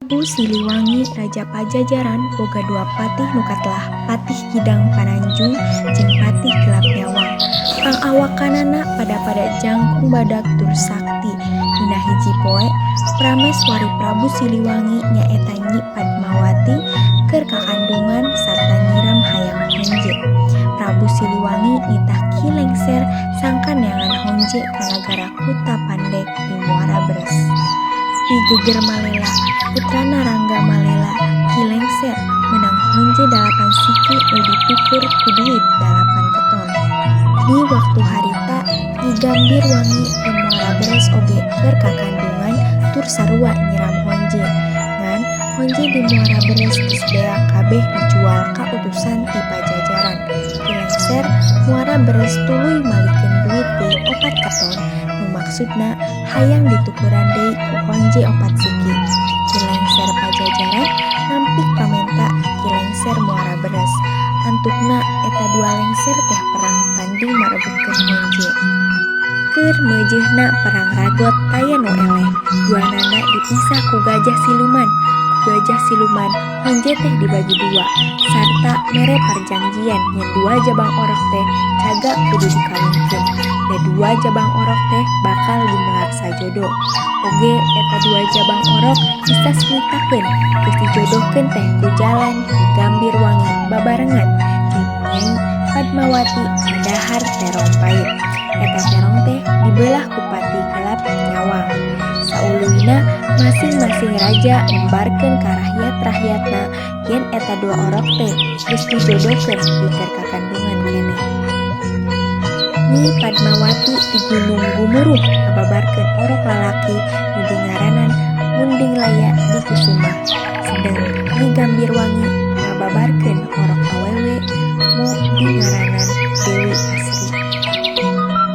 Prabu Siliwangi Raja Pajajaran boga dua patih nu katelah Patih Kidang Pananjung jeung Patih Gelap Nyawang. Pangawakanana pada-pada jangkung badag tur sakti. Dina hiji poe, prameswari Prabu Siliwangi nyaeta Nyi Padmawati keur kakandungan sarta nyiram hayang honje. Prabu Siliwangi nitah Ki Lengser sangkan neangan honje ka nagara Kuta Pandeg di Muara Beres. Ti Geger Malela, putrana Rangga Malela, Ki Lengser meunang honje 8 siki nu ditukur ku duit 8 keton. Di waktu harita, Nyi Gambir Wangi di Muara Beres oge keur kakandungan tur sarua nyiram honje. Ngan honje di Muara Beres geus beak kabeh dijual ka utusan ti Pajajaran. Ki Lengser Muara Beres tuluy malikeun duit deui 4 keton nu maksudna hayang ditukuran deui ku honje 4 siki. Ki Lengser Pajajaran nampik pamenta Ki Lengser Muara Beres. Antukna eta dua lengser teh perang tanding marebutkeun honje. Keur meujeuhna perang ragot taya nu eleh. Duanana dipisah ku gajah siluman. Ku gajah siluman honje teh dibagi dua sarta mere parjanjian yen dua jabang orok teh cagak kudu dikawinkeun. Da dua jabang orok teh bakal gumelar sajodo. Oge eta dua jabang orok disasmitakeun geus dijodohkeun teh ku jalan Ki Gambir Wangi babarengan jeung Nyai Padmawati madahar terong pait. Eta terong teh dibelah ku Patih Gelap Nyawang. Sauluyna masing-masing raja nembarkeun ka rakyat-rakyatna yen eta dua orok teh geus dijodohkeun pikeun kakandungan keneh. Nyi Padmawati di Gunung Gumuruh ngababarkeun orok lalaki nu dingaranan Munding Laya di Kusuma. Sedeng Nyi Gambir Wangi ngababarkeun orok awewe nu dingaranan Dewi Asri.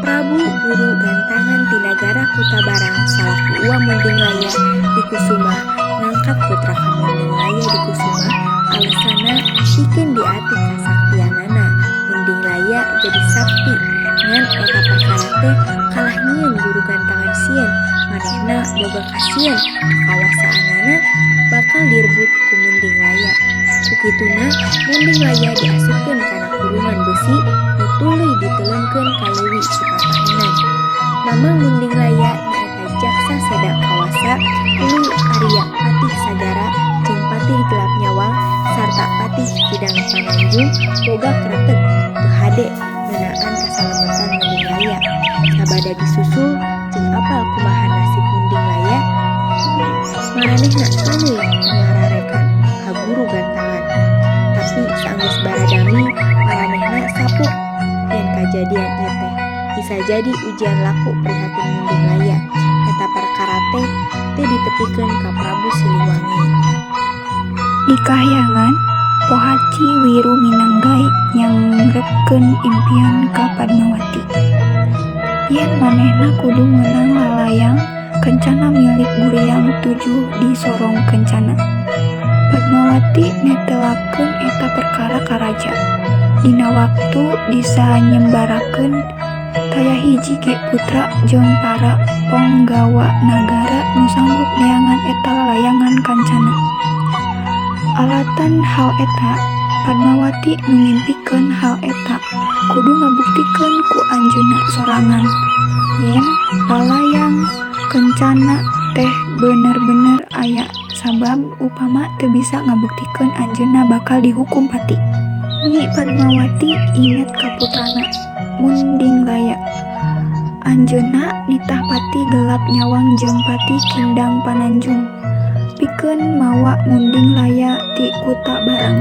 Prabu Guru Gantangan ti nagara Kutabarang salaku Uwa Munding Laya di Kusuma ngangkat putra ka Munding Laya di Kusuma alesana pikeun diatih kasaktianana. Munding Laya jadi sakti ngan eta perkara teh kalah nyieun Guru Gantangan sieun manehna boga kasieun kawasaanana bakal direbut ku Munding Laya. Kukituna Munding Laya diasupkeun kana kurungan besi nu tuluy diteleungkeun ka leuwi Sipatahunan. Mamang Munding Laya nyaeta Jaksa Seda Kawasa tuluy Arya Patih Sagara jeung Patih Gelap Nyawang sarta Patih Kidang Pananjung boga kreteg teu hade ngeunaan kasalametan Munding Laya. Sabada disusul jeung apal kumaha nasib Munding Laya, maranehna tuluy nyararekan ka Guru Gantangan. Tapi saenggeus baradami maranehna sapuk yen kajadian ieu teh bisa jadi ujian laku prihatin Munding Laya. Eta perkara teh teu ditepikeun ka Prabu Siliwangi. Di kahyangan, Pohaci Wiru Minanggai nyangrepkeun impian ka Padmawati. Yen manehna kudu meunang lalayang kencana milik Guriang 7 di Sorong Kencana. Padmawati netelakeun eta perkara ka raja. Dina waktu disanyembarakeun taya hiji ge putra jeung para ponggawa nagara nu sanggup neangan eta lalayangan kancana. Alatan hal eta, Padmawati nu ngimpikeun hal eta kudu ngabuktikeun ku anjeunna sorangan yen lalayang kencana teh bener-bener aya sabab upama teu bisa ngabuktikeun anjeunna bakal dihukum pati. Nyi Padmawati inget ka putrana Munding Laya. Anjeunna nitah Patih Gelap Nyawang jeung Patih Kindang Pananjung pikeun mawa Munding Laya ti Kuta Barang.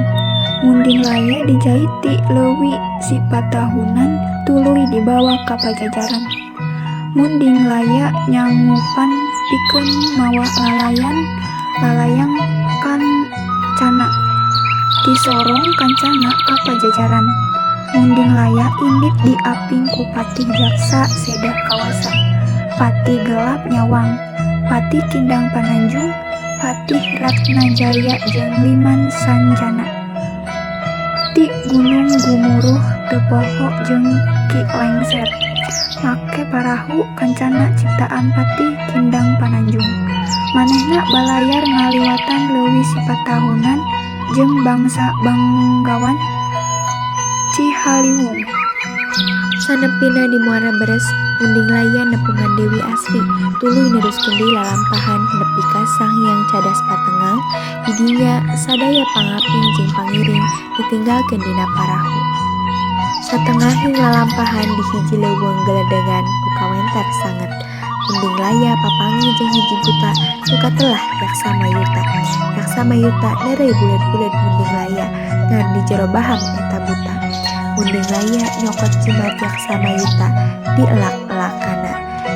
Munding Laya dijait ti leuwi Sipatahunan tuluy dibawa ka Pajajaran. Munding Laya nyangupan pikeun mawa lalayang kancana. Disorong kancana ka Pajajaran. Munding Laya indit diaping ku Patih Jaksa Seda Kawasa, Patih Gelap Nyawang, Patih Kindang Pananjung, Patih Ratnajaya jeung Liman Sanjana. Ti Gunung Gumuruh teu poho jeung Ki Lengser. Make parahu kancana ciptaan Patih Kindang Pananjung. Manehna balayar ngaliwatan leuwih sapatahunan jeung bangsa banggawan Cihaliwung. Sanepina di Muara Beres, Munding Laya nepungan Dewi Asri, tuluy neruskeun deui lalampahan nepi ka Sanghyang Cadas Patenggang. Di dinya sadaya pangaping jeung pangiring ditinggalkeun dina parahu. Satengahing lalampahan di hiji leuweung geledengan nu kawentar sanget. Munding Laya papanggih jeung hiji buta nu katelah Yaksa Mayuta. Yaksa Mayuta neureuy buleud-buleud Munding Laya ngan di jero baham eta buta. Munding Laya nyokot jimat Yaksa Mayuta dielak-elakana.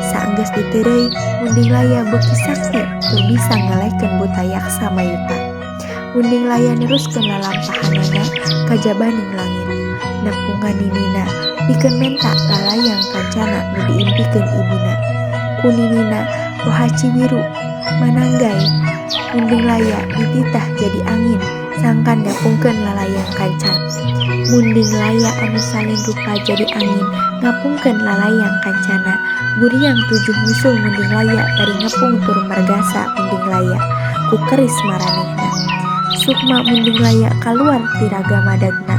Saenggeus diteureuy, Munding Laya beuki sakti tur bisa ngelehkeun buta Yaksa Mayuta. Munding Laya neruskeun lalampahanana ka jabaning langit. Nepungan ninina pikeun menta lalayang kancana nu diimpikeun ibuna. Ku ninina Pohaci Wiru mananggai Munding Laya dititah jadi angin sangkan ngapungkeun lalayang kancana. Munding Laya anu salin rupa jadi angin ngapungkeun lalayang kancana. Guriang tujuh nyusul Munding Laya bari ngepung tur margasa Munding Laya ku keris maranehna. Sukma Munding Laya kaluar ti raga madagna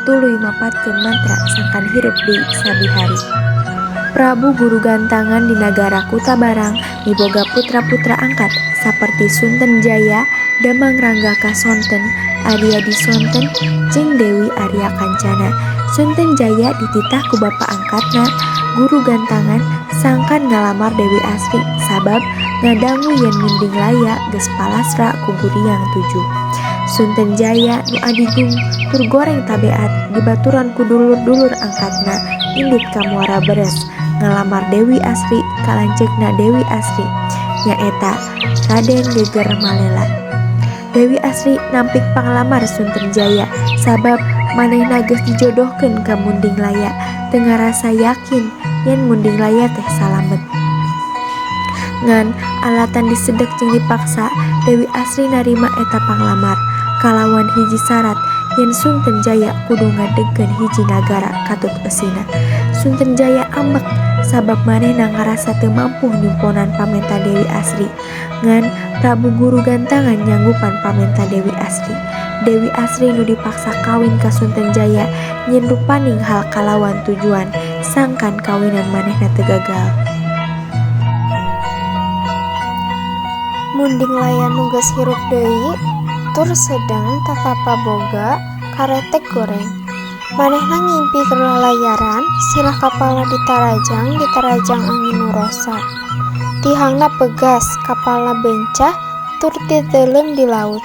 tuluy mapatkeun mantra sangkan hirup deui sabihari. Prabu Guru Gantangan di nagara Kutabarang miboga putra-putra angkat saperti Sunten Jaya, Damang Rangga Kasonten, Arya Disonten, jeung Dewi Arya Kancana. Sunten Jaya dititah ku bapa angkatna Guru Gantangan sangkan ngalamar Dewi Asri sabab ngadangu yen Munding Laya geus palasra ku Guriang Tujuh. Sunten Jaya nu adigung tur goreng tabeat dibaturan ku dulur-dulur angkatna indit ka Muara Beres ngalamar Dewi Asri ka lanceukna Dewi Asri nyaeta Raden Geger Malela. Dewi Asri nampik panglamar Sunten Jaya sabab manehna geus dijodohkeun ka Munding Laya teu ngarasa yakin yen Munding Laya teh salamet. Ngan alatan disedek jeung dipaksa, Dewi Asri narima eta panglamar kalawan hiji sarat yen Sunten Jaya kudu ngadegkeun hiji nagara katut eusina. Sunten Jaya ambek sabab manehna ngarasa teu mampu nyumponan pamenta Dewi Asri. Ngan Prabu Guru Gantangan nyanggupan pamenta Dewi Asri. Dewi Asri nu dipaksa kawin ka Sunten Jaya nyieun rupaning hal kalawan tujuan sangkan kawinan manehna teu gagal. Munding Laya nu geus hirup deui tur sedeng tatapa boga karetek goreng. Manehna ngimpi keur lalayaran, sirah kapalna ditarajang ditarajang angin nu rosa. Tihangna pegas, kapalna bencah tur titeuleum di laut.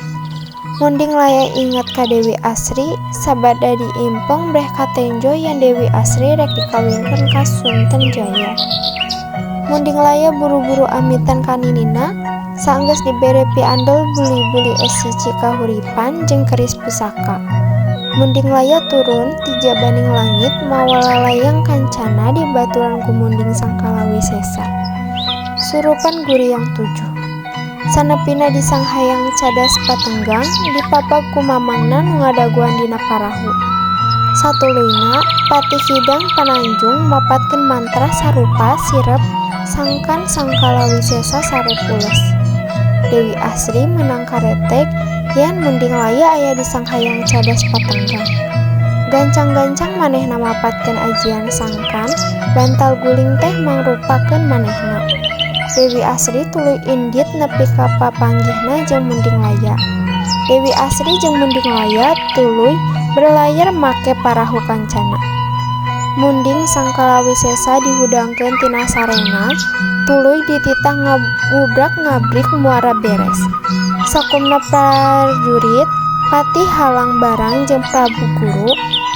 Munding Laya inget ka Dewi Asri sabada diimpeng breh katenjo yen Dewi Asri rek dikawinkeun ka Sunten Jaya. Munding Laya buru-buru amitan ka ninina, saenggeus dibere piandel buli-buli esi Cikahuripan jeung keris pusaka. Munding Laya turun ti jabaning langit mawa lalayang kancana dibaturan ku Munding Sangkalawisesa. Surupan Guriang Tujuh. Sanepina di Sanghyang Cadas Patenggang dipapag ku mamangna nu ngadagoan dina parahu. Satuluyna Patih Kidang Pananjung mapatkeun mantra sarupa sirep sangkan Sangkalawisesa sare pules. Dewi Asri meunang karetek yen Munding Laya aya di Sanghyang Cadas Patenggang. Gancang-gancang manehna mapatkeun ajian sangkan bantal guling teh mangrupakeun manehna. Dewi Asri tuluy indit nepi ka papanggihna jeung Munding Laya. Dewi Asri jeung Munding Laya tuluy berlayar make parahu kancana. Munding Sangkalawisesa dihudangkeun tina sarena, tuluy dititah ngubrak-ngabrik Muara Beres. Sakumna prajurit, Patih Halang Barang jeung Prabu Guru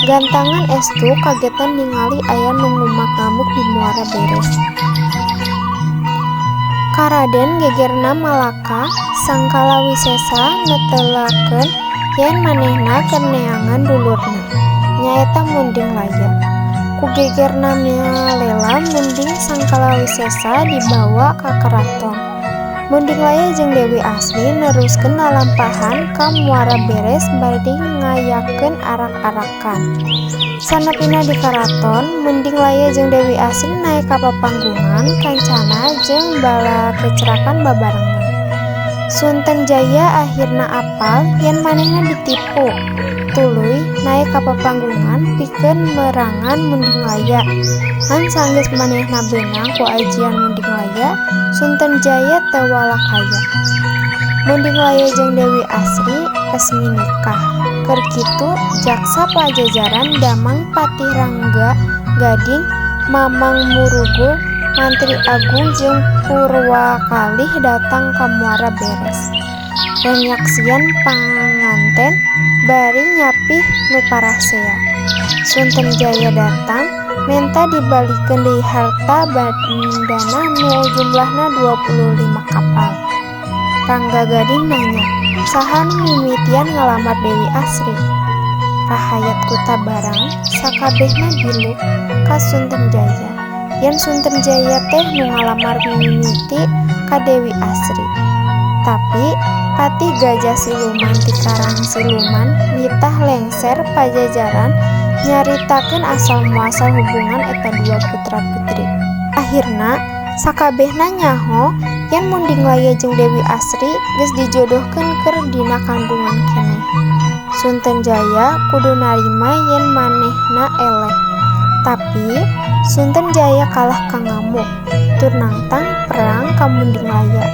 Gantangan estu kagetan ningali aya nu ngumak-ngamuk di Muara Beres. Karaden Gegerna Malaka Sangkalawisesa netelakeun yen manehna keur neangan dulurna, nyaeta Munding Laya. Ku Gegerna Malela Munding Sangkalawisesa dibawa ka keraton. Munding Laya jeung Dewi Asri neruskeun lalampahan ka Muara Beres bari ngayakeun arak-arakan. Sanepina di karaton, Munding Laya jeung Dewi Asri naek ka papanggungan kancana jeung balakecrakan babarengan. Sunten Jaya ahirna apal yen manehna ditipu. Tuluy naek ka papanggungan pikeun merangan Mundinglaya. Ngan sanggeus manehna beunang ku ajian Mundinglaya, Sunten Jaya teu walakaya. Mundinglaya jeung Dewi Asri resmi nikah. Keur kitu jaksa Pajajaran damang Patih Rangga Gading, Mamang Murugul, Mantri Agung jeung Purwakalih datang ka Muara Beres. Rek nyaksian panganten bari nyapih nu parasea. Sunten Jaya datang menta dibalikeun deui harta bandana nu jumlahna 25 kapal. Rangga Gading nanya, saha nu mimitian ngalamar Dewi Asri? Rahayat Kuta barang sakabehna biluk ka Sunten Jaya. Yen Sunten Jaya teh nu ngalamar mimiti ka Dewi Asri. Tapi Patih Gajah Siluman ti Karang Siluman nitah lengser Pajajaran nyaritakeun asal muasal hubungan eta dua putra putri. Ahirna sakabehna nyaho yen Mundinglaya jeung Dewi Asri geus dijodohkeun keur dina kandungan keneh. Sunten Jaya kudu narima yen manehna eleh. Tapi Sunten Jaya kalah ka ngamuk tur nangtang perang ka Mundinglaya.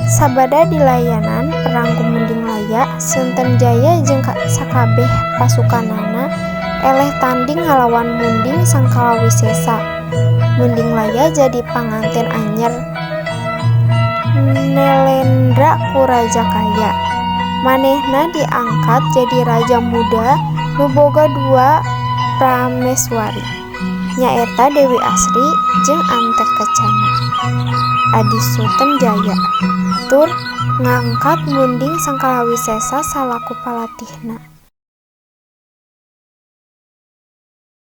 Sabada dilayanan perang ku Mundinglaya, Sunten Jaya jeung sakabeh pasukanana eleh tanding ngalawan Munding Sangkalawisesa. Mundinglaya jadi panganten anyer Nelendra ku Raja Kaya. Manehna diangkat jadi raja muda nu boga dua prameswari, nyaeta Dewi Asri jeung Antakecana, adi Sunten Jaya. Tur ngangkat Munding Sangkalawisesa salaku palatihna.